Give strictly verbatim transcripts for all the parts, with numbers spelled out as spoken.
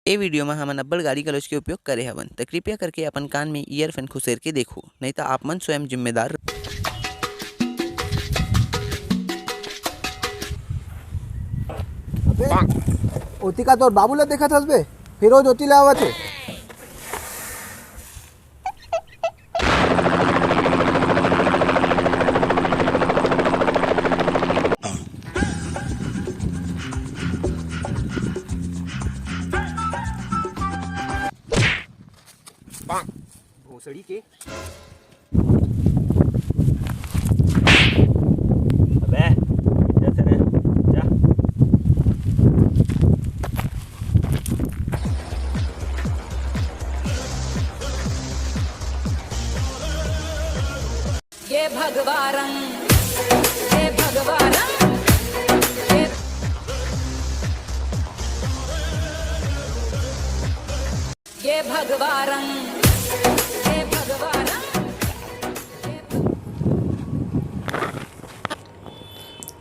ए video म हमन अब्बड़ गाली गलौज के उपयोग करे हवन, त कृपया करके अपन कान में ईयरफोन खुसेर के देखो, नहीं त आप मन स्वयं जिम्मेदार। अबे, ओती का तोर बाबू ला देखत हस बे? फिरोज ओती ला आवत हे। भोसड़ी के। अबे, जा तेरे, जा। ये भगवारं, ये भगवारं, ये, ये भगवारं, ये भगवारं।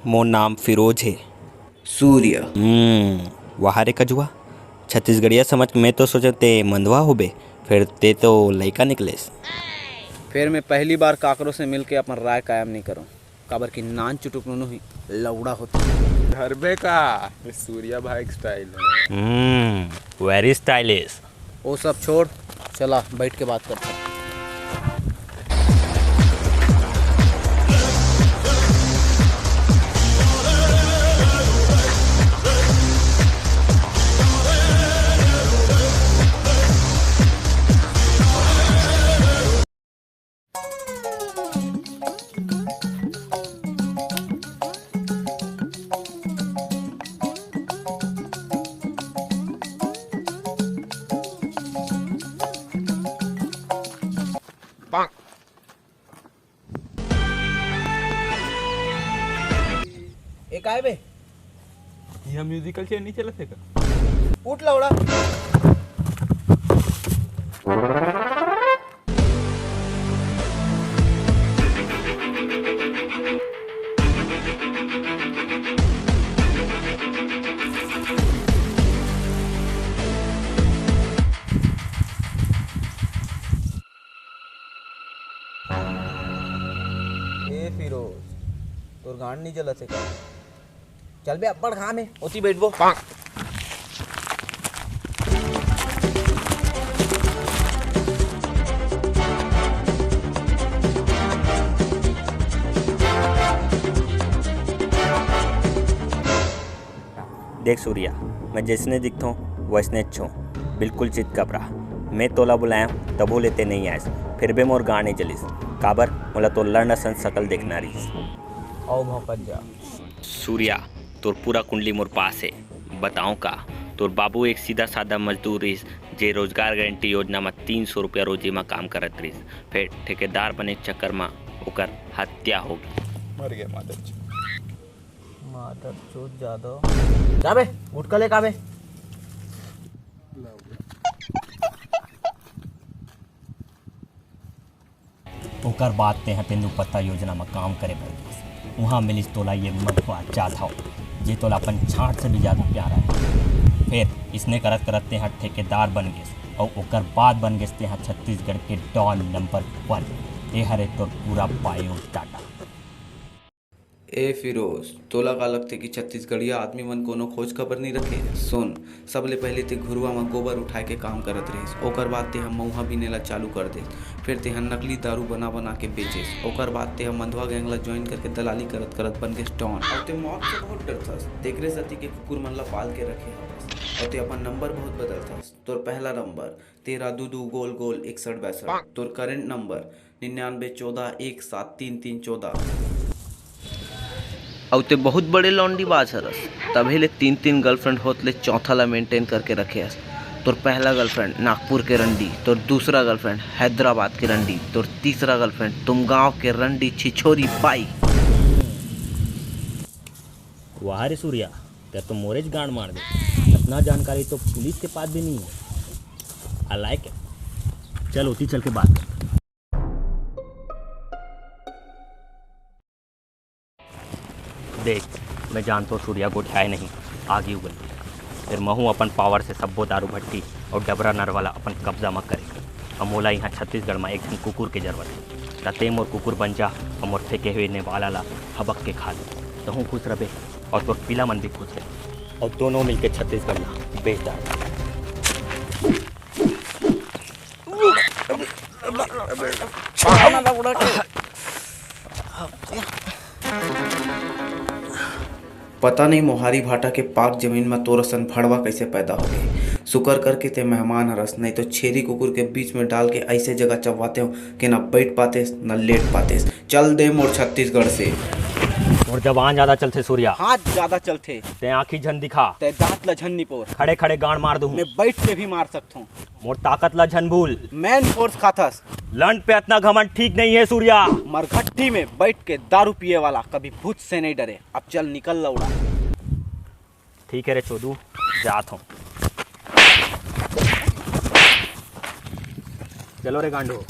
मोर नाम फिरोज हे। सूर्य। हम्म, वाह रे कजुआ, छत्तीसगढ़िया समझ के मैं तो सोचेंव ते मंधवा होबे, फेर ते तो लइका निकलेस। फेर मैं पहली बार काकरो से मिलके अपन राय कायम नइ करों, काबर कि नान चुटुक नूनू ही लौड़ा होथे। धरबे का, ये सूर्या भाई के स्टाइल हे। हम्म, वेरी स्टाइलिश। वो सब छोड़, चला बैठ के बात करते हैं। ए काय बे? यह म्यूजिकल चेयर नहीं चलत हे का? उठ लौड़ा। ए फिरोज, तोर गांड नहीं जलत हे का? चल बे, अब्बड़ घाम हे, ओती बैठबो। देख सूर्या, मैं जइसने दिखथों, वइसनेच हों। बिल्कुल चित घबरा। मैं तोला बुलायेंव, तभो ले ते नइ आयस। फेर बे मोर गांड नइ जलिस। काबर? मोला तोर लंड असन सकल देखना रिहिस। अउ भौंकत जा। सूर्या, तोर पूरा कुंडली मोर पास हे। बतावंव का? तोर बाबू एक सीधा-साधा मजदूर रिहिस, जे रोजगार गारंटी योजना म तीन सौ रुपया रोजी म काम करत रिहिस। फेर ठेकेदार बने के चक्कर म ओकर हत्या होगे। मर गे मादरचोद। मादरचोद जादव। जा बे, गुटखा ले का बे? ओकर बाद तेंह तेंदूपत्ता योजना म काम करे बर गिस। उहां मिलिस तोला ये मंधवा जाधव, जे तोला अपन छांट से भी जादा प्यारा हे। फेर इसने करत-करत तेंह ठेकेदार बन गेस, अउ ओकर बाद बन गेस तेंह छत्तीसगढ़ के डॉन नंबर वन। ए हरे तोर पूरा बायोडाटा। ए फिरोज, तोला का लगथे कि छत्तीसगढ़िया आदमी मन कोनो खोज खबर नइ रखे? सुन, सबले पहिली ते घुरुवा म गोबर उठाए के काम करत रहिस, ओकर बाद तेंह मउहा बीने ला चालू कर देस, फेर तेंह नकली दारू बना-बना के बेचेस, ओकर बाद तेंह मंधवा गैंग ला ज्वाइन करके दलाली करत-करत बन गेस डॉन। अउ ते मौत से बहुत डरथस, तेकरे सेती के कुकुर मन ला पाल के रखे हवस। अउ ते अपन नंबर बहुत बदलथस, तोर पहला नंबर तेरा दू दू गोल गोल इकसठ बासठ, तोर करंट नंबर निन्यानवे चौदह एक सात तीन तीन चौदह। अउ ते बहुत बड़े लौंडीबाज हरस, तभे ले तीन तीन गर्लफ्रेंड होत ले चौथा ला मेंटेन करके रखे हस। तोर पहला गर्लफ्रेंड नागपुर के रंडी, तोर दूसरा गर्लफ्रेंड हैदराबाद के रंडी, तोर तीसरा गर्लफ्रेंड तुमगांव के रंडी छिछोरी बाई। वाह रे सूर्या, तें तो मोरेच गांड मार दे। अतना जानकारी तो पुलिस के पास भी नहीं है। I like it। चल, ओती चल के बात करते हैं। देख, मैं जानथों सूर्या गोठियाय नहीं, आगी उगल। फेर महूं अपन पावर से सब्बो दारू भट्टी अउ डबरा नरवा ला अपन कब्जा म करे। अउ मोला इहां छत्तीसगढ़ म एक झन कुकुर के जरूरत हे। त तें मोर कुकुर बन जा अउ मोर फेंके हुए नेवाला ला हबक के खा ले। तहूं खुश रबे अउ तोर पिला मन भी खुश रहे। अउ दोनों मिलके छत्तीसगढ़ ला बेच डार। पता नहीं मोहारी भाटा के पाक जमीन म तोर असन भड़वा कइसे पैदा होगे। शुकर करके ते मेहमान हरस, नहीं तो छेरी कुकुर के बीच में डाल के ऐसे जगह चबवातेंव के न बैठ पातेस न लेट पातेस। चल दे मोर छत्तीसगढ़ से। मोर जबान ज्यादा चलथे सूर्या। हाथ ज्यादा चलथे। ते आंखी झन दिखा। ते दांत ला झन निपोर। खड़े खड़े गांड मार दूं। मैं बैठ के भी मार सकथों। मोर ताकत ला झन भूल। Man force खाथस। लंड पे अतना घमंड ठीक नहीं है सूर्या। मरघट्टी में बैठ के दारू पिए वाला कभी भूत से नहीं डरे। अब चल निकल लौड़ा। ठीक है रे चोदू, जात हूँ। चलो रे गांडू।